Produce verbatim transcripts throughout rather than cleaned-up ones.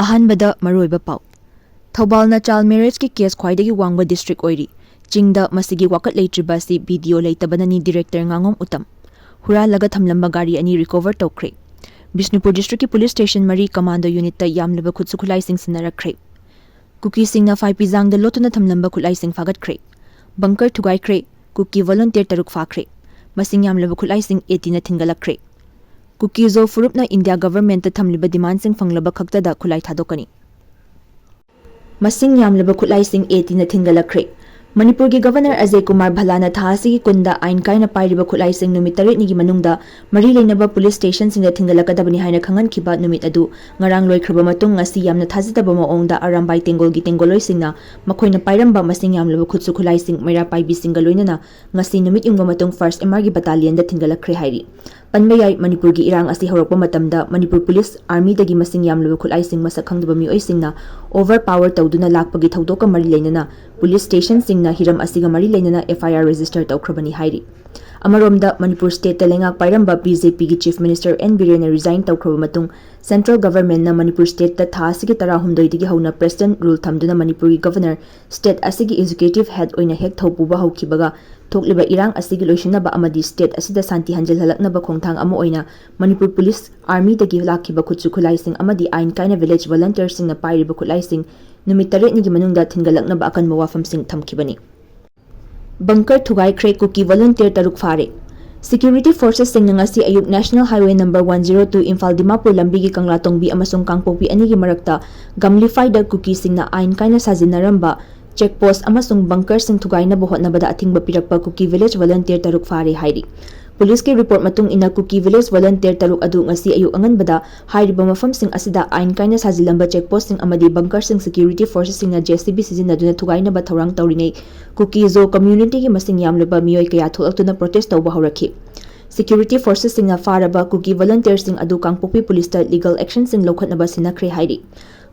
ꯑꯍꯥꯟꯕꯗ ꯃꯔꯨꯑꯣꯏꯕ ꯄꯥꯎ꯫ ꯊꯧꯕꯥꯜꯅ child marriageꯀꯤ case ꯈ꯭ꯋꯥꯏꯗꯒꯤ ꯋꯥꯡꯕ district ꯑꯣꯏꯔꯤ꯫ ꯆꯤꯡꯗ ꯃꯁꯤꯒꯤ ꯋꯥꯀꯠ ꯂꯩꯇ꯭ꯔꯤꯕ ꯑꯁꯤ BDO ꯂꯩꯇꯕꯅꯅꯤ director ꯉꯥꯉꯣꯝ ꯎꯇꯝ꯫ ꯍꯨꯔꯥꯜꯂꯒ ꯊꯝꯂꯝꯕ ꯒꯥꯔꯤ ꯑꯅꯤ recover ꯇꯧꯈ꯭ꯔꯦ꯫ ꯕꯤꯁꯅꯨꯄꯨꯔ districtꯀꯤ police station ꯃꯔꯤ commando unitꯇ ꯌꯥꯝꯂꯕ ꯈꯨꯠꯁꯨ ꯈꯨꯠꯂꯥꯏꯁꯤꯡ ꯁꯤꯟꯅꯔꯛꯈ꯭ꯔꯦ꯫ ꯀꯨꯀꯤꯁꯤꯡꯅ ꯐꯥꯏꯄꯤꯖꯥꯡꯗ ꯂꯣꯠꯇꯨꯅ ꯊꯝꯂꯝꯕ ꯈꯨꯠꯂꯥꯏꯁꯤꯡ ꯐꯥꯒꯠꯈ꯭ꯔꯦ꯫ Bunker ꯊꯨꯒꯥꯏꯈ꯭ꯔꯦ꯫ ꯀꯨꯀꯤ volunteer ꯇꯔꯨꯛ ꯐꯥꯈ꯭ꯔꯦ꯫ ꯃꯁꯤꯡ ꯌꯥꯝꯂꯕ ꯈꯨꯠꯂꯥꯏꯁꯤꯡ ATꯅ ꯊꯤꯟꯒꯠꯂꯛꯈ꯭ꯔꯦ꯫ ꯀꯨꯀꯤ ꯖꯣ ꯐꯨꯔꯨꯞꯅ India governmentꯇ ꯊꯝꯂꯤꯕ demandꯁꯤꯡ ꯐꯪꯂꯕ ꯈꯛꯇꯗ ꯈꯨꯠꯂꯥꯏ ꯊꯥꯗꯣꯛꯀꯅꯤ꯫ ꯃꯁꯤꯡ ꯌꯥꯝꯂꯕ ꯈꯨꯠꯂꯥꯏꯁꯤꯡ ATꯅ ꯊꯤꯟꯒꯠꯂꯛꯈ꯭ꯔꯦ꯫ ꯃꯅꯤꯄꯨꯔꯒꯤ Governor ꯑꯖꯌ ꯀꯨꯃꯥꯔ ꯚꯜꯂꯥꯅ ꯊꯥ ꯑꯁꯤꯒꯤ ꯀꯨꯟꯗ ꯑꯥꯏꯟ ꯀꯥꯏꯅ ꯄꯥꯏꯔꯤꯕ ꯈꯨꯠꯂꯥꯏꯁꯤꯡ ꯅꯨꯃꯤꯠ ꯇꯔꯦꯠꯅꯤꯒꯤ ꯃꯅꯨꯡꯗ ꯃꯔꯤ ꯂꯩꯅꯕ police stationꯁꯤꯡꯗ ꯊꯤꯟꯒꯠꯂꯛꯀꯗꯕꯅꯤ ꯍꯥꯏꯅ ꯈꯪꯍꯟꯈꯤꯕ ꯅꯨꯃꯤꯠ ꯑꯗꯨ ꯉꯔꯥꯡ ꯂꯣꯏꯈ꯭ꯔꯕ ꯃꯇꯨꯡ, ꯉꯁꯤ ꯌꯥꯝꯅ ꯊꯥꯖꯗꯕ ꯃꯑꯣꯡꯗ ꯑꯔꯥꯝꯕꯥꯏ ꯇꯦꯡꯒꯣꯜꯒꯤ ꯇꯦꯡꯒꯣꯜꯂꯣꯏꯁꯤꯡꯅ ꯃꯈꯣꯏꯅ ꯄꯥꯏꯔꯝꯕ ꯃꯁꯤꯡ ꯌꯥꯝꯂꯕ ꯈꯨꯠꯁꯨ ꯈꯨꯠꯂꯥꯏꯁꯤꯡ ꯃꯩꯔꯥ ꯄꯥꯏꯕꯤꯁꯤꯡꯒ ꯂꯣꯏꯅꯅ ꯉꯁꯤ ꯅꯨꯃꯤꯠ ꯌꯨꯡꯕ ꯃꯇꯨꯡ first MRꯒꯤ battalionꯗ ꯊꯤꯟꯒꯠꯂꯛꯈ꯭ꯔꯦ ꯍꯥꯏꯔꯤ꯫ ꯄꯟꯕ ꯌꯥꯏ, ꯃꯅꯤꯄꯨꯔꯒꯤ ꯏꯔꯥꯡ ꯑꯁꯤ ꯍꯧꯔꯛꯄ ꯃꯇꯝꯗ ꯃꯅꯤꯄꯨꯔ police, armyꯗꯒꯤ ꯃꯁꯤꯡ ꯌꯥꯝꯂꯕ ꯈꯨꯠꯂꯥꯏꯁꯤꯡ ꯃꯁꯛ ꯈꯪꯗꯕ ꯃꯤꯑꯣꯏꯁꯤꯡꯅ overpower ꯇꯧꯗꯨꯅ ꯂꯥꯛꯄꯒꯤ ꯊꯧꯗꯣꯛꯀ ꯃꯔꯤ ꯂꯩꯅꯅ police stationꯁꯤꯡꯅ ꯍꯤꯔꯝ ꯑꯁꯤꯒ ꯃꯔꯤ ꯂꯩꯅꯅ FIR register ꯇꯧꯈ꯭ꯔꯕꯅꯤ ꯍꯥꯏꯔꯤ꯫ ꯑꯃꯔꯣꯝꯗ, ꯃꯅꯤꯄꯨꯔ stateꯇ ꯂꯩꯉꯥꯛ ꯄꯥꯏꯔꯝꯕ BJPꯒꯤ Chief Minister N ꯕꯤꯔꯦꯟꯅ resign ꯇꯧꯈ꯭ꯔꯕ ꯃꯇꯨꯡ, central governmentꯅ ꯃꯅꯤꯄꯨꯔ stateꯇ ꯊꯥ ꯑꯁꯤꯒꯤ ꯇꯔꯥꯍꯨꯝꯗꯣꯏꯗꯒꯤ ꯍꯧꯅ president rule ꯊꯝꯗꯨꯅ ꯃꯅꯤꯄꯨꯔꯒꯤ Governor, state ꯑꯁꯤꯒꯤ executive head ꯑꯣꯏꯅ ꯍꯦꯛ ꯊꯧꯄꯨꯕ ꯍꯧꯈꯤꯕꯒ, ꯊꯣꯛꯂꯤꯕ ꯏꯔꯥꯡ ꯑꯁꯤꯒꯤ ꯂꯣꯏꯁꯤꯟꯅꯕ ꯑꯃꯗꯤ state ꯑꯁꯤꯗ ꯁꯥꯟꯇꯤ ꯍꯟꯖꯤꯜꯍꯜꯂꯛꯅꯕ ꯈꯣꯡꯊꯥꯡ ꯑꯃ ꯑꯣꯏꯅ ꯃꯅꯤꯄꯨꯔ police, armyꯗꯒꯤ ꯂꯥꯛꯈꯤꯕ ꯈꯨꯠꯁꯨ ꯈꯨꯠꯂꯥꯏꯁꯤꯡ ꯑꯃꯗꯤ ꯑꯥꯏꯟ ꯀꯥꯏꯅ village volunteerꯁꯤꯡꯅ ꯄꯥꯏꯔꯤꯕ ꯈꯨꯠꯂꯥꯏꯁꯤꯡ ꯅꯨꯃꯤꯠ ꯇꯔꯦꯠꯅꯤꯒꯤ ꯃꯅꯨꯡꯗ ꯊꯤꯟꯒꯠꯂꯛꯅꯕ ꯑꯀꯟꯕ ꯋꯥꯐꯝꯁꯤꯡ ꯊꯝꯈꯤꯕꯅꯤ꯫ Bunker ꯊꯨꯒꯥꯏꯈ꯭ꯔꯦ, ꯀꯨꯀꯤ volunteer ꯇꯔꯨꯛ ꯐꯥꯔꯦ꯫ Security forcesꯁꯤꯡꯅ ꯉꯁꯤ ꯑꯌꯨꯛ National Highway number one zero two Imphal Dimapur ꯂꯝꯕꯤꯒꯤ ꯀꯪꯂꯥꯇꯣꯡꯕꯤ ꯑꯃꯁꯨꯡ ꯀꯥꯡꯄꯣꯛꯄꯤ ꯑꯅꯤꯒꯤ ꯃꯔꯛꯇ ꯒꯝꯂꯤꯐꯥꯏꯗ ꯀꯨꯀꯤꯁꯤꯡꯅ ꯑꯥꯏꯟ ꯀꯥꯏꯅ ꯁꯥꯖꯤꯟꯅꯔꯝꯕ check post ꯑꯃꯁꯨꯡ bunkerꯁꯤꯡ ꯊꯨꯒꯥꯏꯅꯕ ꯍꯣꯠꯅꯕꯗ ꯑꯊꯤꯡꯕ ꯄꯤꯔꯛꯄ ꯀꯨꯀꯤ village volunteer ꯇꯔꯨꯛ ꯐꯥꯔꯦ ꯍꯥꯏꯔꯤ꯫ Policeꯀꯤ report ꯃꯇꯨꯡ ꯏꯟꯅ, ꯀꯨꯀꯤ village volunteer ꯇꯔꯨꯛ ꯑꯗꯨ ꯉꯁꯤ ꯑꯌꯨꯛ ꯑꯉꯟꯕꯗ ꯍꯥꯏꯔꯤꯕ ꯃꯐꯝꯁꯤꯡ ꯑꯁꯤꯗ ꯑꯥꯏꯟ ꯀꯥꯏꯅ ꯁꯥꯖꯤꯜꯂꯝꯕ check postꯁꯤꯡ ꯑꯃꯗꯤ bunkerꯁꯤꯡ security forcesꯁꯤꯡꯅ JCB ꯁꯤꯖꯤꯟꯅꯗꯨꯅ ꯊꯨꯒꯥꯏꯅꯕ ꯊꯧꯔꯥꯡ ꯇꯧꯔꯤꯉꯩ, ꯀꯨꯀꯤ ꯖꯣ communityꯒꯤ ꯃꯁꯤꯡ ꯌꯥꯝꯂꯕ ꯃꯤꯑꯣꯏ ꯀꯌꯥ ꯊꯣꯛꯂꯛꯇꯨꯅ protest ꯇꯧꯕ ꯍꯧꯔꯛꯈꯤ꯫ Security forcesꯁꯤꯡꯅ ꯐꯥꯔꯕ ꯀꯨꯀꯤ volunteerꯁꯤꯡ ꯑꯗꯨ ꯀꯥꯡꯄꯣꯛꯄꯤ policeꯇ legal actionꯁꯤꯡ ꯂꯧꯈꯠꯅꯕ ꯁꯤꯟꯅꯈ꯭ꯔꯦ ꯍꯥꯏꯔꯤ꯫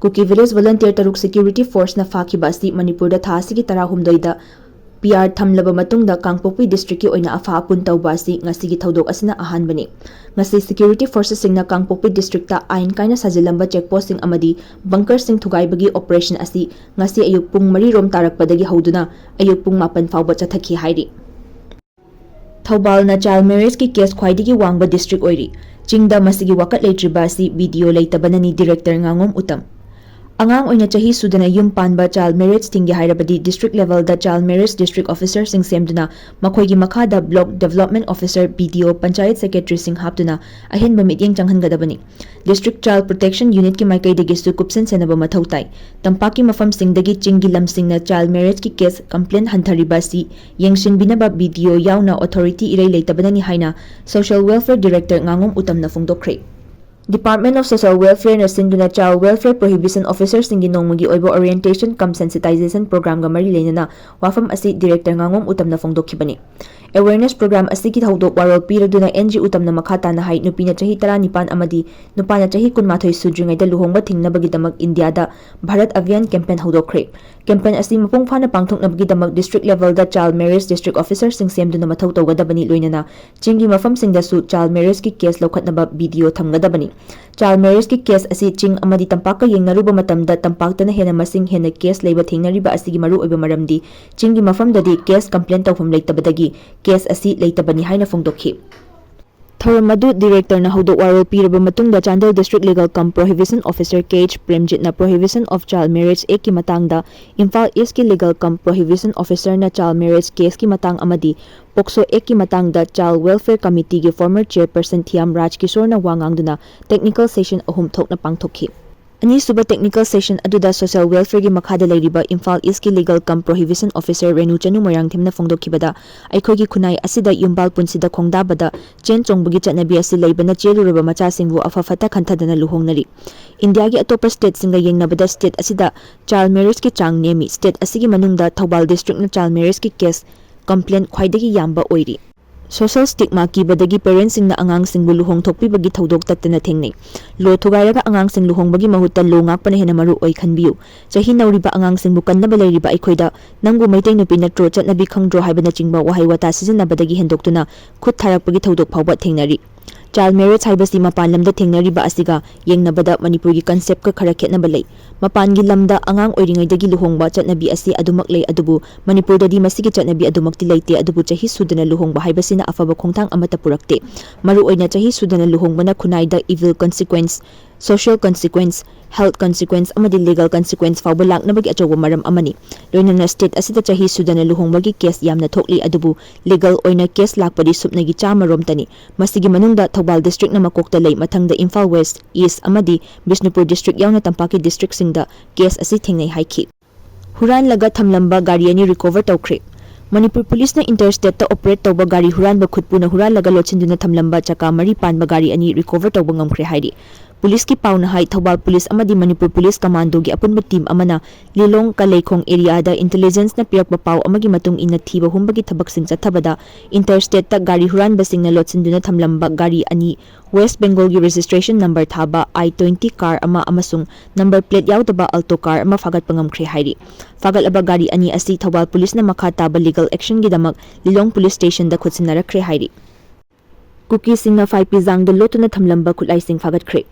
ꯀꯨꯀꯤ village volunteer ꯇꯔꯨꯛ security forceꯅ ꯐꯥꯈꯤꯕ ꯑꯁꯤ ꯃꯅꯤꯄꯨꯔꯗ ꯊꯥ ꯑꯁꯤꯒꯤ ꯇꯔꯥꯍꯨꯝꯗꯣꯏꯗ ꯄꯤ ꯑꯥꯔ ꯊꯝꯂꯕ ꯃꯇꯨꯡꯗ ꯀꯥꯡꯄꯣꯛꯄꯤ ꯗꯤꯁꯇ꯭ꯔꯤꯛꯀꯤ ꯑꯣꯏꯅ ꯑꯐꯥ ꯑꯄꯨꯟ ꯇꯧꯕ ꯑꯁꯤ ꯉꯁꯤꯒꯤ ꯊꯧꯗꯣꯛ ꯑꯁꯤꯅ ꯑꯍꯥꯟꯕꯅꯤ꯫ ꯉꯁꯤ ꯁꯦꯀ꯭ꯌꯨꯔꯤꯇꯤ ꯐꯣꯔꯁꯦꯁꯁꯤꯡꯅ ꯀꯥꯡꯄꯣꯛꯄꯤ ꯗꯤꯁꯇ꯭ꯔꯤꯛꯇ ꯑꯥꯏꯟ ꯀꯥꯏꯅ ꯁꯥꯖꯤꯜꯂꯝꯕ ꯆꯦꯛꯄꯣꯁꯁꯤꯡ ꯑꯃꯗꯤ ꯕꯪꯀꯔꯁꯤꯡ ꯊꯨꯒꯥꯏꯕꯒꯤ ꯑꯣꯄꯔꯦꯁꯟ ꯑꯁꯤ ꯉꯁꯤ ꯑꯌꯨꯛ ꯄꯨꯡ ꯃꯔꯤ ꯔꯣꯝ ꯇꯥꯔꯛꯄꯗꯒꯤ ꯍꯧꯗꯨꯅ ꯑꯌꯨꯛ ꯄꯨꯡ ꯃꯥꯄꯟ ꯐꯥꯎꯕ ꯆꯠꯊꯈꯤ ꯍꯥꯏꯔꯤ꯫ ꯊꯧꯕꯥꯜꯅ ꯆꯥꯏꯜ ꯃꯦꯔꯦꯖꯀꯤ ꯀꯦꯁ ꯈ꯭ꯋꯥꯏꯗꯒꯤ ꯋꯥꯡꯕ ꯗꯤꯁꯇ꯭ꯔꯤꯛ ꯑꯣꯏꯔꯤ꯫ ꯆꯤꯡꯗ ꯃꯁꯤꯒꯤ ꯋꯥꯀꯠ ꯂꯩꯇ꯭ꯔꯤꯕ ꯑꯁꯤ ꯕꯤ ꯗꯤ ꯑꯣ ꯂꯩꯇꯕꯅꯅꯤ, ꯗꯤꯔꯦꯛꯇꯔ ꯉꯥꯉꯣꯝ ꯎꯇꯝ꯫ ꯑꯉꯥꯡ ꯑꯣꯏꯅ ꯆꯍꯤ ꯁꯨꯗꯅ ꯌꯨꯝ ꯄꯥꯟꯕ ꯆꯥꯏꯜ ꯃꯦꯔꯦꯖ ꯊꯤꯡꯒꯦ ꯍꯥꯏꯔꯕꯗꯤ ꯗꯤꯁꯇ꯭ꯔꯤꯛ ꯂꯦꯚꯦꯜꯗ ꯆꯥꯏꯜ ꯃꯦꯔꯦꯖ ꯗꯤꯁꯇ꯭ꯔꯤꯛ ꯑꯣꯐꯤꯁꯔꯁꯤꯡ ꯁꯦꯝꯗꯨꯅ ꯃꯈꯣꯏꯒꯤ ꯃꯈꯥꯗ ꯕ꯭ꯂꯣꯛ ꯗꯦꯕꯂꯞꯃꯦꯟ ꯑꯣꯐꯤꯁꯔ, ꯕꯤ ꯗꯤ ꯑꯣ, ꯄꯟꯆꯥꯌꯠ ꯁꯦꯀ꯭ꯔꯦꯇꯔꯤꯁꯤꯡ ꯍꯥꯞꯇꯨꯅ ꯑꯍꯦꯟꯕ ꯃꯤꯠꯌꯦꯡ ꯆꯪꯍꯟꯒꯗꯕꯅꯤ꯫ ꯗꯤꯁꯇ꯭ꯔꯤꯛ ꯆꯥꯏꯜ ꯄ꯭ꯔꯣꯇꯦꯛꯁꯟ ꯌꯨꯅꯤꯠꯀꯤ ꯃꯥꯏꯀꯩꯗꯒꯤꯁꯨ ꯀꯨꯞꯁꯟ ꯁꯦꯟꯅꯕ ꯃꯊꯧ ꯇꯥꯏ꯫ ꯇꯝꯄꯥꯛꯀꯤ ꯃꯐꯝꯁꯤꯡꯗꯒꯤ ꯆꯤꯡꯒꯤ ꯂꯝꯁꯤꯡꯅ ꯆꯥꯏꯜ ꯃꯦꯔꯦꯖꯀꯤ ꯀꯦꯁ ꯀꯝꯄ꯭ꯂꯦꯟ ꯍꯟꯊꯔꯤꯕ ꯑꯁꯤ ꯌꯦꯡꯁꯤꯟꯕꯤꯅꯕ ꯕꯤ ꯗꯤ ꯑꯣ ꯌꯥꯎꯅ ꯑꯣꯊꯣꯔꯤꯇꯤ ꯏꯔꯩ ꯂꯩꯇꯕꯅꯅꯤ ꯍꯥꯏꯅ ꯁꯣꯁꯤꯌꯦꯜ ꯋꯦꯜꯐꯤꯌꯔ ꯗꯤꯔꯦꯛꯇꯔ ꯉꯥꯉꯣꯝ ꯎꯇꯝꯅ ꯐꯣꯡꯗꯣꯛꯈ꯭ꯔꯦ꯫ Department of Social Welfare ꯅ ꯁꯤꯟꯗꯨꯅ Child Welfare Prohibition Officer ꯁꯤꯡꯒꯤ ꯅꯣꯡꯃꯒꯤ ꯑꯣꯏꯕ orientation cum sensitization program ꯒ ꯃꯔꯤ ꯂꯩꯅꯅ ꯋꯥꯐꯝ ꯑꯁꯤ ꯗꯤꯔꯦꯛꯇꯔ ꯉꯥꯉꯣꯝ ꯎꯇꯝꯅ ꯐꯣꯡꯗꯣꯛꯈꯤꯕꯅꯤ꯫ Awareness program ꯑꯁꯤꯒꯤ ꯊꯧꯗꯣꯛ ꯋꯥꯔꯣꯜ ꯄꯤꯔꯗꯨꯅ ꯑꯦꯟ ꯖꯤ ꯎꯇꯝꯅ ꯃꯈꯥ ꯇꯥꯅ ꯍꯥꯏ, ꯅꯨꯄꯤꯅ ꯆꯍꯤ ꯇꯔꯥꯅꯤꯄꯥꯟ ꯑꯃꯗꯤ ꯅꯨꯄꯥꯅ ꯆꯍꯤ ꯀꯨꯟꯃꯥꯊꯣꯏ ꯁꯨꯗ꯭ꯔꯤꯉꯩꯗ ꯂꯨꯍꯣꯡꯕ ꯊꯤꯡꯅꯕꯒꯤꯗꯃꯛ ꯏꯟꯗꯤꯌꯥꯗ ꯚꯥꯔꯠ ꯑꯚꯤꯌꯥꯟ ꯀꯦꯝꯄꯦꯟ ꯍꯧꯗꯣꯛꯈ꯭ꯔꯦ꯫ ꯀꯦꯝꯄꯦꯟ ꯑꯁꯤ ꯃꯄꯨꯡ ꯐꯥꯅ ꯄꯥꯡꯊꯣꯛꯅꯕꯒꯤꯗꯃꯛ ꯗꯤꯁꯇ꯭ꯔꯤꯛ ꯂꯦꯚꯦꯜꯗ ꯆꯥꯏꯜ ꯃꯦꯔꯦꯖ ꯗꯤꯁꯇ꯭ꯔꯤꯛ ꯑꯣꯐꯤꯁꯔꯁꯤꯡ ꯁꯦꯝꯗꯨꯅ ꯃꯊꯧ ꯇꯧꯒꯗꯕꯅꯤ, ꯂꯣꯏꯅꯅ ꯆꯤꯡꯒꯤ ꯃꯐꯝꯁꯤꯡꯗꯁꯨ ꯆꯥꯏꯜ ꯃꯦꯔꯦꯖꯀꯤ ꯀꯦꯁ ꯂꯧꯈꯠꯅꯕ ꯕꯤ ꯗꯤ ꯑꯣ ꯊꯝꯒꯗꯕꯅꯤ꯫ ꯆꯥꯏꯜ ꯃꯦꯔꯦꯖꯀꯤ ꯀꯦꯁ ꯑꯁꯤ ꯆꯤꯡ ꯑꯃꯗꯤ ꯇꯝꯄꯥꯛꯀ ꯌꯦꯡꯅꯔꯨꯕ ꯃꯇꯝꯗ ꯇꯝꯄꯥꯛꯇꯅ ꯍꯦꯟꯅ ꯃꯁꯤꯡ ꯍꯦꯟꯅ ꯀꯦꯁ ꯂꯩꯕ ꯊꯦꯡꯅꯔꯤꯕ ꯑꯁꯤꯒꯤ ꯃꯔꯨꯑꯣꯏꯕ ꯃꯔꯝꯗꯤ ꯆꯤꯡꯒꯤ ꯃꯐꯝꯗꯗꯤ ꯀꯦꯁ ꯀꯝꯄ꯭ꯂꯦꯟ ꯇꯧꯐꯝ ꯂꯩꯇꯕꯗꯒꯤ ꯀꯦꯁ ꯑꯁꯤ ꯂꯩꯇꯕꯅꯤ ꯍꯥꯏꯅ ꯐꯣꯡꯗꯣꯛꯈꯤ꯫ ꯊꯧꯔꯝ ꯑꯗꯨ ꯗꯤꯔꯦꯛꯇꯔꯅ ꯍꯧꯗꯣꯛ ꯋꯥꯔꯣꯜ ꯄꯤꯔꯕ ꯃꯇꯨꯡꯗ Chandel district legal cum prohibition officer K H ꯄ꯭ꯔꯦꯝꯖꯤꯠꯅ Prohibition of Child Marriage Act ꯀꯤ ꯃꯇꯥꯡꯗ, ꯏꯝꯐꯥꯜ ꯏꯁꯀꯤ ꯂꯤꯒꯦꯜ ꯀꯝ ꯄ꯭ꯔꯣꯍꯤꯕꯤꯁꯟ ꯑꯣꯐꯤꯁꯔꯅ ꯆꯥꯏꯜ ꯃꯦꯔꯦꯖ ꯀꯦꯁꯀꯤ ꯃꯇꯥꯡ ꯑꯃꯗꯤ ꯄꯣꯛꯁꯣ ꯑꯦꯛꯀꯤ ꯃꯇꯥꯡꯗ ꯆꯥꯏꯜ ꯋꯦꯜꯐꯤꯌꯔ ꯀꯃꯤꯇꯤꯒꯤ ꯐꯣꯔꯃꯔ ꯆꯤꯌꯔꯄꯔꯁꯟ ꯊꯤꯌꯥꯝ ꯔꯥꯖ ꯀꯤꯁꯣꯔꯅ ꯋꯥ ꯉꯥꯡꯗꯨꯅ ꯇꯦꯛꯅꯤꯀꯦꯜ ꯁꯦꯁꯟ ꯑꯍꯨꯝ ꯊꯣꯛꯅ ꯄꯥꯡꯊꯣꯛꯈꯤ꯫ ꯑꯅꯤꯁꯨꯕ ꯇꯦꯛꯅꯤꯀꯦꯜ ꯁꯦꯁꯟ ꯑꯗꯨꯗ ꯁꯣꯁꯤꯌꯦꯜ ꯋꯦꯜꯐꯤꯌꯔꯒꯤ ꯃꯈꯥꯗ ꯂꯩꯔꯤꯕ ꯏꯝꯐꯥꯜ ꯏꯁꯀꯤ legal cum prohibition officer Renu Chanu ꯃꯣꯏꯔꯥꯡꯊꯦꯝꯅ ꯐꯣꯡꯗꯣꯛꯈꯤꯕꯗ, ꯑꯩꯈꯣꯏꯒꯤ ꯈꯨꯟꯅꯥꯏ ꯑꯁꯤꯗ ꯌꯨꯝꯕꯥꯜ ꯄꯨꯟꯁꯤꯗ ꯈꯣꯡꯗꯥꯕꯗ ꯆꯦꯟ ꯆꯣꯡꯕꯒꯤ ꯆꯠꯅꯕꯤ ꯑꯁꯤ ꯂꯩꯕꯅ ꯆꯦꯜꯂꯨꯔꯕ ꯃꯆꯥꯁꯤꯡꯕꯨ ꯑꯐ ꯐꯠꯇ ꯈꯟꯊꯗꯅ ꯂꯨꯍꯣꯡꯅꯔꯤ꯫ ꯏꯟꯗꯤꯌꯥꯒꯤ ꯑꯇꯣꯞꯄ ꯁ꯭ꯇꯦꯠꯁꯤꯡꯒ ꯌꯦꯡꯅꯕꯗ ꯁ꯭ꯇꯦꯠ ꯑꯁꯤꯗ ꯆꯥꯏꯜ ꯃꯦꯔꯦꯖꯀꯤ ꯆꯥꯡ ꯅꯦꯝꯃꯤ꯫ ꯁ꯭ꯇꯦꯠ ꯑꯁꯤꯒꯤ ꯃꯅꯨꯡꯗ ꯊꯧꯕꯥꯜ ꯗꯤꯁꯇ꯭ꯔꯤꯛꯅ ꯆꯥꯏꯜ ꯃꯦꯔꯦꯖꯀꯤ ꯀꯦꯁ ꯀꯝꯄ꯭ꯂꯦꯟ ꯈ꯭ꯋꯥꯏꯗꯒꯤ ꯌꯥꯝꯕ ꯑꯣꯏꯔꯤ꯫ Social stigma ꯀꯤꯕꯗꯒꯤ parents ꯁꯤꯡꯅ ꯑꯉꯥꯡꯁꯤꯡꯕꯨ ꯂꯨꯍꯣꯡ ꯊꯣꯛꯄꯤꯕꯒꯤ ꯊꯧꯗꯣꯛ ꯇꯠꯇꯅ ꯊꯦꯡꯅꯩ꯫ Law ꯊꯨꯒꯥꯏꯔꯒ ꯑꯉꯥꯡꯁꯤꯡ ꯂꯨꯍꯣꯡꯕꯒꯤ ꯃꯍꯨꯠꯇ law ꯉꯥꯛꯄꯅ ꯍꯦꯟꯅ ꯃꯔꯨ ꯑꯣꯏ ꯈꯟꯕꯤꯌꯨ꯫ ꯆꯍꯤ ꯅꯧꯔꯤꯕ ꯑꯉꯥꯡꯁꯤꯡꯕꯨ ꯀꯟꯅꯕ ꯂꯩꯔꯤꯕ ꯑꯩꯈꯣꯏꯗ "ꯅꯪꯕꯨ ꯃꯩꯇꯩ ꯅꯨꯄꯤ ꯅꯠꯇ꯭ꯔꯣ, ꯆꯠꯅꯕꯤ ꯈꯪꯗ꯭ꯔꯣ?" ꯍꯥꯏꯕꯅꯆꯤꯡꯕ ꯋꯥꯍꯩ ꯋꯥꯇꯥ ꯁꯤꯖꯤꯟꯅꯕꯗꯒꯤ ꯍꯦꯟꯗꯣꯛꯇꯨꯅ ꯈꯨꯠ ꯊꯥꯔꯛꯄꯒꯤ ꯊꯧꯗꯣꯛ ꯐꯥꯎꯕ ꯊꯦꯡꯅꯔꯤ꯫ Child marriage ꯍꯥꯏꯕꯁꯤ ꯃꯄꯥꯟ ꯂꯝꯗ ꯊꯦꯡꯅꯔꯤꯕ ꯑꯁꯤꯒ ꯌꯦꯡꯅꯕꯗ ꯃꯅꯤꯄꯨꯔꯒꯤ concept ꯀ ꯈꯔ ꯈꯦꯠꯅꯕ ꯂꯩ꯫ ꯃꯄꯥꯟꯒꯤ ꯂꯝꯗ ꯑꯉꯥꯡ ꯑꯣꯏꯔꯤꯉꯩꯗꯒꯤ ꯂꯨꯍꯣꯡꯕ ꯆꯠꯅꯕꯤ ꯑꯁꯤ ꯑꯗꯨꯃꯛ ꯂꯩ, ꯑꯗꯨꯕꯨ ꯃꯅꯤꯄꯨꯔꯗꯗꯤ ꯃꯁꯤꯒꯤ ꯆꯠꯅꯕꯤ ꯑꯗꯨꯃꯛꯇꯤ ꯂꯩꯇꯦ꯫ ꯑꯗꯨꯕꯨ ꯆꯍꯤ ꯁꯨꯗꯅ ꯂꯨꯍꯣꯡꯕ ꯍꯥꯏꯕꯁꯤꯅ ꯑꯐꯕ ꯈꯣꯡꯊꯥꯡ ꯑꯃꯠꯇ ꯄꯨꯔꯛꯇꯦ꯫ ꯃꯔꯨꯑꯣꯏꯅ ꯆꯍꯤ ꯁꯨꯗꯅ ꯂꯨꯍꯣꯡꯕꯅ ꯈꯨꯟꯅꯥꯏꯗ evil consequence, social consequence, health consequence ꯑꯃꯗꯤ legal consequence ꯐꯥꯎꯕ ꯂꯥꯛꯅꯕꯒꯤ ꯑꯆꯧꯕ ꯃꯔꯝ ꯑꯃꯅꯤ꯫ ꯂꯣꯏꯅꯅ state ꯑꯁꯤꯗ ꯆꯍꯤ ꯁꯨꯗꯅ ꯂꯨꯍꯣꯡꯕꯒꯤ case ꯌꯥꯝꯅ ꯊꯣꯛꯂꯤ, ꯑꯗꯨꯕꯨ legal ꯑꯣꯏꯅ case ꯂꯥꯛꯄꯗꯤ ꯁꯨꯞꯅꯒꯤ ꯆꯥꯝꯃ ꯔꯣꯝꯇꯅꯤ꯫ ꯃꯁꯤꯒꯤ ꯃꯅꯨꯡꯗ ꯊꯧꯕꯥꯜ district ꯅ ꯃꯀꯣꯛꯇ ꯂꯩ, ꯃꯊꯪꯗ ꯏꯝꯐꯥꯜ West, East ꯑꯃꯗꯤ ꯕꯤꯁꯅꯨꯄꯨꯔ district ꯌꯥꯎꯅ ꯇꯝꯄꯥꯛꯀꯤ district ꯁꯤꯡꯗ case ꯑꯁꯤ ꯊꯦꯡꯅꯩ ꯍꯥꯏꯈꯤ꯫ ꯍꯨꯔꯥꯟꯂꯒ ꯊꯝꯂꯝꯕ ꯒꯥꯔꯤ ꯑꯅꯤ recover ꯇꯧꯈ꯭ꯔꯦ꯫ ꯃꯅꯤꯄꯨꯔ ꯄꯨꯂꯤꯁꯅ inter state ꯇ operate ꯇꯧꯕ ꯒꯥꯔꯤ ꯍꯨꯔꯥꯟꯕ ꯈꯨꯠꯄꯨꯅ ꯍꯨꯔꯥꯜꯂꯒ ꯂꯣꯠꯁꯤꯟꯗꯨꯅ ꯊꯝꯂꯝꯕ ꯆꯀꯥ ꯃꯔꯤ ꯄꯥꯟꯕ ꯒꯥꯔꯤ ꯑꯅꯤ recover ꯇꯧꯕ ꯉꯝꯈ꯭ꯔꯦ ꯍꯥꯏꯔꯤ꯫ ꯄꯨꯂꯤꯁꯀꯤ ꯄꯥꯎꯅ ꯍꯥꯏ, ꯊꯧꯕꯥꯜ ꯄꯨꯂꯤꯁ ꯑꯃꯗꯤ ꯃꯅꯤꯄꯨꯔ ꯄꯨꯂꯤꯁ commando ꯒꯤ ꯑꯄꯨꯟꯕ team ꯑꯃꯅ ꯂꯤꯂꯣꯡ ꯀꯂꯩꯈꯣꯡ area ꯗ intelligence ꯅ ꯄꯤꯔꯛꯄ ꯄꯥꯎ ꯑꯃꯒꯤ ꯃꯇꯨꯡ ꯏꯟꯅ ꯊꯤꯕ ꯍꯨꯝꯕꯒꯤ ꯊꯕꯛꯁꯤꯡ ꯆꯠꯊꯕꯗ inter state ꯇ ꯒꯥꯔꯤ ꯍꯨꯔꯥꯟꯕꯁꯤꯡꯅ ꯂꯣꯠꯁꯤꯟꯗꯨꯅ ꯊꯝꯂꯝꯕ ꯒꯥꯔꯤ ꯑꯅꯤ West Bengal ꯒꯤ registration number ꯊꯥꯕ I twenty car ꯑꯃ ꯑꯃꯁꯨꯡ number plate ꯌꯥꯎꯗꯕ Alto car ꯑꯃ ꯐꯥꯒꯠꯄ ꯉꯝꯈ꯭ꯔꯦ ꯍꯥꯏꯔꯤ꯫ ꯐꯥꯒꯠꯂꯕ ꯒꯥꯔꯤ ꯑꯅꯤ ꯑꯁꯤ ꯊꯧꯕꯥꯜ ꯄꯨꯂꯤꯁꯅ ꯃꯈꯥ ꯇꯥꯕ legal action ꯒꯤꯗꯃꯛ ꯂꯤꯂꯣꯡ police station ꯗ ꯈꯨꯠꯁꯤꯟꯅꯔꯛꯈ꯭ꯔꯦ ꯍꯥꯏꯔꯤ꯫ ꯀꯨꯀꯤꯁꯤꯡꯅ ꯐꯥꯏꯄꯤꯖꯥꯡꯗ ꯂꯣꯠꯇꯨꯅ ꯊꯝꯂꯝꯕ ꯈꯨꯠꯂꯥꯏꯁꯤꯡ ꯐꯥꯒꯠꯈ꯭ꯔꯦ꯫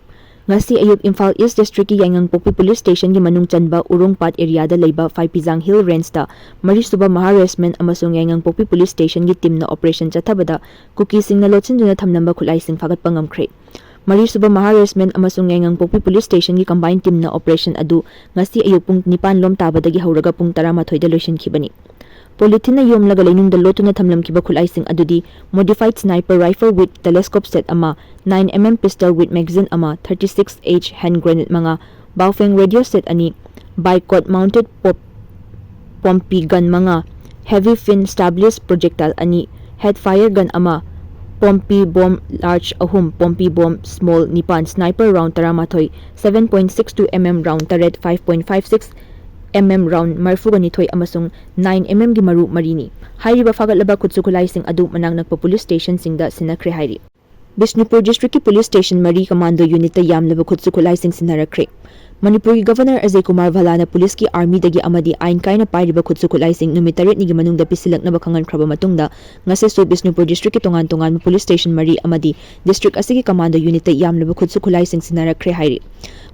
ꯉꯁꯤ ꯑꯌꯨꯛ ꯏꯝꯐꯥꯜ East district ꯀꯤ ꯌꯥꯏꯉꯪꯄꯣꯛꯄꯤ police station ꯒꯤ ꯃꯅꯨꯡ ꯆꯟꯕ ꯎꯔꯣꯡꯄꯥꯠ area ꯗ ꯂꯩꯕ ꯐꯥꯏꯄꯤꯖꯥꯡ Hill Range ꯇ ꯃꯔꯤꯁꯨꯕ Maha Regiment ꯑꯃꯁꯨꯡ ꯌꯥꯏꯉꯪꯄꯣꯛꯄꯤ police station ꯒꯤ team ꯅ operation ꯆꯠꯊꯕꯗ ꯀꯨꯀꯤꯁꯤꯡꯅ ꯂꯣꯠꯁꯤꯟꯗꯨꯅ ꯊꯝꯂꯝꯕ ꯈꯨꯠꯂꯥꯏꯁꯤꯡ ꯐꯥꯒꯠꯄ ꯉꯝꯈ꯭ꯔꯦ꯫ ꯃꯔꯤꯁꯨꯕ Maha Regiment ꯑꯃꯁꯨꯡ ꯌꯥꯏꯉꯪꯄꯣꯛꯄꯤ police station ꯒꯤ combined team ꯅ operation ꯑꯗꯨ ꯉꯁꯤ ꯑꯌꯨꯛ ꯄꯨꯡ ꯅꯤꯄꯥꯟ ꯂꯣꯝ ꯇꯥꯕꯗꯒꯤ ꯍꯧꯔꯒ ꯄꯨꯡ ꯇꯔꯥꯃꯥꯊꯣꯏꯗ ꯂꯣꯏꯁꯤꯟꯈꯤꯕꯅꯤ꯫ Polythene ꯅ ꯌꯣꯝꯂꯒ ꯂꯩꯅꯨꯡꯗ ꯂꯣꯠꯇꯨꯅ ꯊꯝꯂꯝꯈꯤꯕ ꯈꯨꯠꯂꯥꯏꯁꯤꯡ ꯑꯗꯨꯗꯤ modified sniper rifle with telescope set ꯑꯃ, nine M M pistol with magazine ꯑꯃ, thirty six H hand grenade ꯃꯉꯥ, Baofeng radio set ꯑꯅꯤ, bicot mounted pop-, pompi gun ꯃꯉꯥ, heavy fin stablish projectile ꯑꯅꯤ, head fire gun ꯑꯃ, pompi bomb large ꯑꯍꯨꯝ, pompi bomb small ꯅꯤꯄꯥꯟ, sniper round ꯇꯔꯥꯃꯥꯊꯣꯏ, seven point six two M M round ꯇꯔꯦꯠ, five point five six M M round ꯃꯔꯤꯐꯨꯒ ꯅꯤꯊꯣꯏ ꯑꯃꯁꯨꯡ nine M M ꯒꯤ ꯃꯔꯨ ꯃꯔꯤꯅꯤ꯫ ꯍꯥꯏꯔꯤꯕ ꯐꯥꯒꯠꯂꯕ ꯈꯨꯠꯁꯨ ꯈꯨꯠꯂꯥꯏꯁꯤꯡ ꯑꯗꯨ ꯃꯅꯥꯛ ꯅꯛꯄ police stationꯁꯤꯡꯗ ꯁꯤꯟꯅꯈ꯭ꯔꯦ ꯍꯥꯏꯔꯤ꯫ ꯕꯤꯁꯅꯨꯄꯨꯔ districtꯀꯤ police station ꯃꯔꯤ commando unitꯇ ꯌꯥꯝꯂꯕ ꯈꯨꯠꯁꯨ ꯈꯨꯠꯂꯥꯏꯁꯤꯡ ꯁꯤꯟꯅꯔꯛꯈ꯭ꯔꯦ꯫ ꯃꯅꯤꯄꯨꯔꯒꯤ Governor ꯑꯖꯌ ꯀꯨꯃꯥꯔ ꯚꯜꯂꯥꯅ policeꯀꯤ armyꯗꯒꯤ ꯑꯃꯗꯤ ꯑꯥꯏꯟ ꯀꯥꯏꯅ ꯄꯥꯏꯔꯤꯕ ꯈꯨꯠꯁꯨ ꯈꯨꯠꯂꯥꯏꯁꯤꯡ ꯅꯨꯃꯤꯠ ꯇꯔꯦꯠꯅꯤꯒꯤ ꯃꯅꯨꯡꯗ ꯄꯤꯁꯤꯜꯂꯛꯅꯕ ꯈꯪꯍꯟꯈ꯭ꯔꯕ ꯃꯇꯨꯡꯗ, ꯉꯁꯤꯁꯨ ꯕꯤꯁꯅꯨꯄꯨꯔ districtꯀꯤ ꯇꯣꯉꯥꯟ ꯇꯣꯉꯥꯟꯕ police station ꯃꯔꯤ ꯑꯃꯗꯤ district ꯑꯁꯤꯒꯤ commando unitꯇ ꯌꯥꯝꯂꯕ ꯈꯨꯠꯁꯨ ꯈꯨꯠꯂꯥꯏꯁꯤꯡ ꯁꯤꯟꯅꯔꯛꯈ꯭ꯔꯦ ꯍꯥꯏꯔꯤ꯫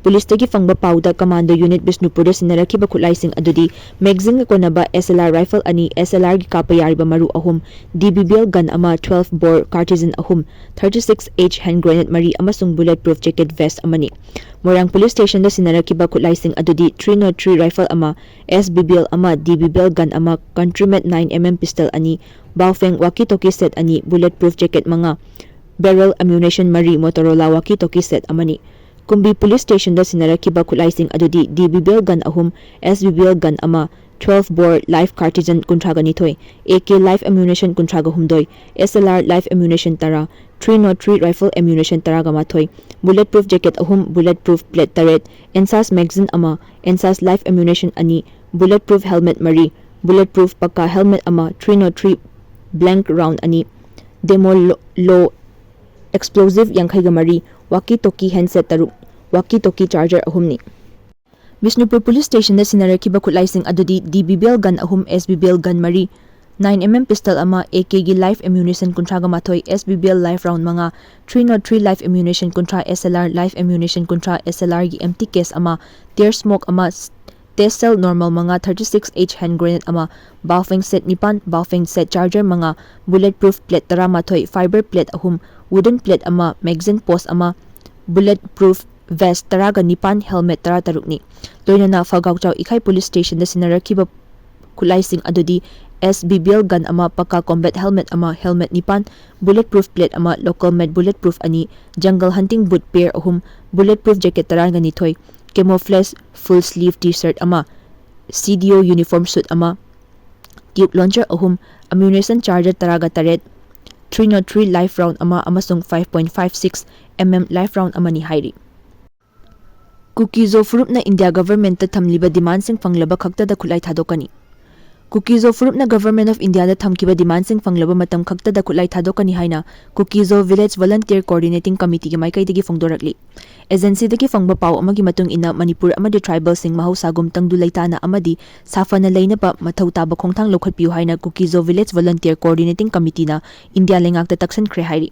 Policeꯇꯒꯤ ꯐꯪꯕ ꯄꯥꯎꯗ, commando unit ꯕꯤꯁꯅꯨꯄꯨꯔꯗ ꯁꯤꯟꯅꯔꯛꯈꯤꯕ ꯈꯨꯠꯂꯥꯏꯁꯤꯡ ꯑꯗꯨꯗꯤ magazineꯒ ꯀꯣꯟꯅꯕ S L R rifle ꯑꯅꯤ, S L Rꯒꯤ ꯀꯥꯞꯄ ꯌꯥꯔꯤꯕ ꯃꯔꯨ ꯑꯍꯨꯝ, D B B L gun ꯑꯃ, twelve bore cartridge ꯑꯍꯨꯝ, thirty-six H hand grenade ꯃꯔꯤ ꯑꯃꯁꯨꯡ bullet proof jacket vest ꯑꯃꯅꯤ꯫ ꯃꯣꯏꯔꯥꯡ police stationꯗ ꯁꯤꯟꯅꯔꯛꯈꯤꯕ ꯈꯨꯠꯂꯥꯏꯁꯤꯡ ꯑꯗꯨꯗꯤ three nought three rifle ꯑꯃ, S B B L ꯑꯃ, D B B L gun ꯑꯃ, Countryman nine M M pistol ꯑꯅꯤ, Baofeng walkie talkie set ꯑꯅꯤ, bullet proof jacket ꯃꯉꯥ, barrel ammunition ꯃꯔꯤ, Motorola walkie talkie set ꯑꯃꯅꯤ꯫ ꯀꯨꯝꯕꯤ police stationꯗ ꯁꯤꯟꯅꯔꯛꯈꯤꯕ ꯈꯨꯠꯂꯥꯏꯁꯤꯡ ꯑꯗꯨꯗꯤ D B B L gun ꯑꯍꯨꯝ, S B B L gun ꯑꯃ, twelve bore live cartridge ꯀꯨꯟꯊ꯭ꯔꯥꯒ ꯅꯤꯊꯣꯏ, A K live ammunition ꯀꯨꯟꯊ꯭ꯔꯥꯒ ꯍꯨꯝꯗꯣꯏ, S L R live ammunition ꯇꯔꯥ, three nought three rifle ammunition ꯇꯔꯥꯒ ꯃꯥꯊꯣꯏ, bullet proof jacket ꯑꯍꯨꯝ, bullet proof plate ꯇꯔꯦꯠ, ANSAS magazine ꯑꯃ, ANSAS live ammunition ꯑꯅꯤ, bullet proof helmet ꯃꯔꯤ, bullet proof ꯄꯛꯀꯥ helmet ꯑꯃ, three nought three blank round ꯑꯅꯤ, demo lo-, low explosive ꯌꯥꯡꯈꯩꯒ ꯃꯔꯤ, walkie talkie handset ꯇꯔꯨꯛ, walkie talkie charger ꯑꯍꯨꯝꯅꯤ꯫ ꯕꯤꯁꯅꯨꯄꯨꯔ police stationꯗ ꯁꯤꯟꯅꯔꯛꯈꯤꯕ ꯈꯨꯠꯂꯥꯏꯁꯤꯡ ꯑꯗꯨꯗꯤ D B B L gun ꯑꯍꯨꯝ, S B B L gun ꯃꯔꯤ, nine M M pistol ꯑꯃ, A Kꯒꯤ live ammunition ꯀꯨꯟꯊ꯭ꯔꯥꯒ ꯃꯥꯊꯣꯏ, S B B L live round ꯃꯉꯥ, three nought three live ammunition ꯀꯨꯟꯊ꯭ꯔꯥ, S L R live ammunition ꯀꯨꯟꯊ꯭ꯔꯥ, S L Rꯒꯤ empty case ꯑꯃ, tear smoke ꯑꯃ, test shell normal ꯃꯉꯥ, thirty-six H hand grenade ꯑꯃ, Baofeng set ꯅꯤꯄꯥꯟ, Baofeng set charger ꯃꯉꯥ, bullet proof plate ꯇꯔꯥꯃꯥꯊꯣꯏ, fiber plate ꯑꯍꯨꯝ, wooden plate ꯑꯃ, magazine pouch ꯑꯃ, bullet proof vest ꯇꯔꯥꯒ ꯅꯤꯄꯥꯟ, helmet ꯇꯔꯥꯇꯔꯨꯛꯅꯤ꯫ ꯂꯣꯏꯅꯅ ꯐꯒꯥꯎꯆꯥꯎ ꯏꯈꯥꯏ police stationꯗ ꯁꯤꯟꯅꯔꯛꯈꯤꯕ ꯈꯨꯠꯂꯥꯏꯁꯤꯡ ꯑꯗꯨꯗꯤ S B B L gun ꯑꯃ, ꯄꯛꯀꯥ combat helmet ꯑꯃ, helmet ꯅꯤꯄꯥꯟ, bullet proof plate ꯑꯃ, local made bullet proof ꯑꯅꯤ, jungle hunting boot pair ꯑꯍꯨꯝ, bullet proof jacket ꯇꯔꯥꯒ ꯅꯤꯊꯣꯏ, camouflage full sleeve T-shirt ꯑꯃ, C D O uniform suit ꯑꯃ, tube launcher ꯑꯍꯨꯝ, ammunition charger ꯇꯔꯥꯒ ꯇꯔꯦꯠ, three nought three live round ꯑꯃ ꯑꯃꯁꯨꯡ five point five six M M live round ꯑꯃꯅꯤ ꯍꯥꯏꯔꯤ꯫ ꯀꯨꯀꯤꯖꯣ ꯐꯨꯔꯨꯞꯅ ꯏꯟꯗꯤꯌꯥ ꯒꯚꯔꯟꯃꯦꯟꯠꯇ ꯊꯝꯂꯤꯕ ꯗꯤꯃꯥꯟꯁꯤꯡ ꯐꯪꯂꯕ ꯈꯛꯇꯗ ꯈꯨꯠꯂꯥꯏ ꯊꯥꯗꯣꯛꯀꯅꯤ꯫ ꯀꯨꯀꯤꯖꯣ ꯐꯨꯔꯨꯞꯅ ꯒꯚꯔꯟꯃꯦꯟꯠ ꯑꯣꯐ ꯏꯟꯗꯤꯌꯥꯗ ꯊꯝꯈꯤꯕ ꯗꯤꯃꯥꯟꯁꯤꯡ ꯐꯪꯂꯕ ꯃꯇꯝ ꯈꯛꯇꯗ ꯈꯨꯠꯂꯥꯏ ꯊꯥꯗꯣꯛꯀꯅꯤ ꯍꯥꯏꯅ ꯀꯨꯀꯤꯖꯣ ꯚꯤꯂꯦꯖ ꯚꯣꯂꯟꯇꯤꯌꯔ ꯀꯣꯑꯣꯔꯗꯤꯅꯦꯇꯤꯡ ꯀꯃꯤꯇꯤꯒꯤ ꯃꯥꯏꯀꯩꯗꯒꯤ ꯐꯣꯡꯗꯣꯔꯛꯂꯤ꯫ ꯑꯦꯖꯦꯟꯁꯤꯗꯒꯤ ꯐꯪꯕ ꯄꯥꯎ ꯑꯃꯒꯤ ꯃꯇꯨꯡ ꯏꯟꯅ, ꯃꯅꯤꯄꯨꯔ ꯑꯃꯗꯤ ꯇ꯭ꯔꯥꯏꯕꯦꯜꯁꯤꯡ ꯃꯍꯧꯁꯥꯒꯨꯝ ꯇꯪꯗꯨ ꯂꯩꯇꯥꯅ ꯑꯃꯗꯤ ꯁꯥꯐꯅ ꯂꯩꯅꯕ ꯃꯊꯧ ꯇꯥꯕ ꯈꯣꯡꯊꯥꯡ ꯂꯧꯈꯠꯄꯤꯌꯨ ꯍꯥꯏꯅ ꯀꯨꯀꯤꯖꯣ ꯚꯤꯂꯦꯖ ꯚꯣꯂꯟꯇꯤꯌꯔ ꯀꯣꯑꯣꯔꯗꯤꯅꯦꯇꯤꯡ ꯀꯃꯤꯇꯤꯅ ꯏꯟꯗꯤꯌꯥ ꯂꯩꯉꯥꯛꯇ ꯇꯛꯁꯟꯈ꯭ꯔꯦ ꯍꯥꯏꯔꯤ꯫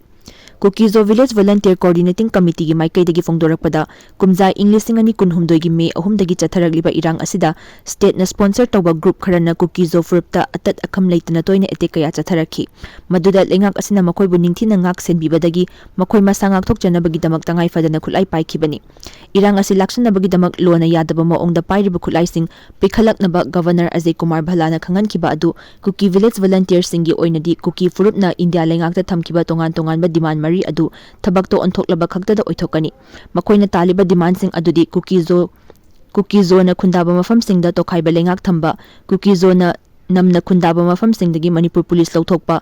ꯀꯨꯀꯤꯖꯣ ꯚꯤꯂꯦꯖ ꯚꯣꯂꯟꯇꯤꯌꯔ ꯀꯣꯑꯣꯔꯗꯤꯅꯦꯇꯤꯡ ꯀꯃꯤꯇꯤꯒꯤ ꯃꯥꯏꯀꯩꯗꯒꯤ ꯐꯣꯡꯗꯣꯔꯛꯄꯗ, ꯀꯨꯝꯖꯥ ꯏꯪ ꯂꯤꯁꯤꯡ ꯑꯅꯤ ꯀꯨꯟꯍꯨꯝꯗꯣꯏꯒꯤ ꯃꯦ ꯑꯍꯨꯝꯗꯒꯤ ꯆꯠꯊꯔꯛꯂꯤꯕ ꯏꯔꯥꯡ ꯑꯁꯤꯗ ꯁ꯭ꯇꯦꯠꯅ ꯁ꯭ꯄꯣꯟꯁꯔ ꯇꯧꯕ ꯒ꯭ꯔꯨꯞ ꯈꯔꯅ ꯀꯨꯀꯤꯖꯣ ꯐꯨꯔꯨꯞꯇ ꯑꯇꯠ ꯑꯈꯝ ꯂꯩꯇꯅ ꯇꯣꯏꯅ ꯑꯦꯇꯦꯛ ꯀꯌꯥ ꯆꯠꯊꯔꯛꯈꯤ꯫ ꯃꯗꯨꯗ ꯂꯩꯉꯥꯛ ꯑꯁꯤꯅ ꯃꯈꯣꯏꯕꯨ ꯅꯤꯡꯊꯤꯅ ꯉꯥꯛ ꯁꯦꯟꯕꯤꯕꯗꯒꯤ ꯃꯈꯣꯏ ꯃꯁꯥ ꯉꯥꯛꯊꯣꯛꯆꯅꯕꯒꯤꯗꯃꯛ ꯇꯉꯥꯏ ꯐꯗꯅ ꯈꯨꯠꯂꯥꯏ ꯄꯥꯏꯈꯤꯕꯅꯤ꯫ ꯏꯔꯥꯡ ꯑꯁꯤ ꯂꯥꯛꯁꯤꯟꯅꯕꯒꯤꯗꯃꯛ ꯂꯣꯅ ꯌꯥꯗꯕ ꯃꯑꯣꯡꯗ ꯄꯥꯏꯔꯤꯕ ꯈꯨꯠꯂꯥꯏꯁꯤꯡ ꯄꯤꯈꯠꯂꯛꯅꯕ ꯒꯚꯔꯅꯔ ꯑꯖꯌ ꯀꯨꯃꯥꯔ ꯚꯜꯂꯥꯅ ꯈꯪꯍꯟꯈꯤꯕ ꯑꯗꯨ ꯀꯨꯀꯤ ꯚꯤꯂꯦꯖ ꯚꯣꯂꯟꯇꯤꯌꯔꯁꯤꯡꯒꯤ ꯑꯣꯏꯅꯗꯤ ꯀꯨꯀꯤ ꯐꯨꯔꯨꯞꯅ ꯏꯟꯗꯤꯌꯥ ꯂꯩꯉꯥꯛꯇ ꯊꯝꯈꯤꯕ ꯇꯣꯉꯥꯟ ꯇꯣꯉꯥꯟꯕ ꯗꯤꯃꯥꯟ ꯃꯔꯤ ꯑꯗꯨ ꯊꯕꯛꯇ ꯑꯣꯟꯊꯣꯛꯂꯕ ꯈꯛꯇꯗ ꯑꯣꯏꯊꯣꯛꯀꯅꯤ꯫ ꯃꯈꯣꯏꯅ ꯇꯥꯜꯂꯤꯕ ꯗꯤꯃꯥꯟꯁꯤꯡ ꯑꯗꯨꯗꯤ ꯀꯨꯀꯤꯖꯣ, ꯀꯨꯀꯤꯖꯣꯅ ꯈꯨꯟꯗꯥꯕ ꯃꯐꯝꯁꯤꯡꯗ ꯇꯣꯈꯥꯏꯕ ꯂꯩꯉꯥꯛ ꯊꯝꯕ, ꯀꯨꯀꯤꯖꯣꯅ ꯅꯝꯅ ꯈꯨꯟꯗꯥꯕ ꯃꯐꯝꯁꯤꯡꯗꯒꯤ ꯃꯅꯤꯄꯨꯔ ꯄꯨꯂꯤꯁ ꯂꯧꯊꯣꯛꯄ,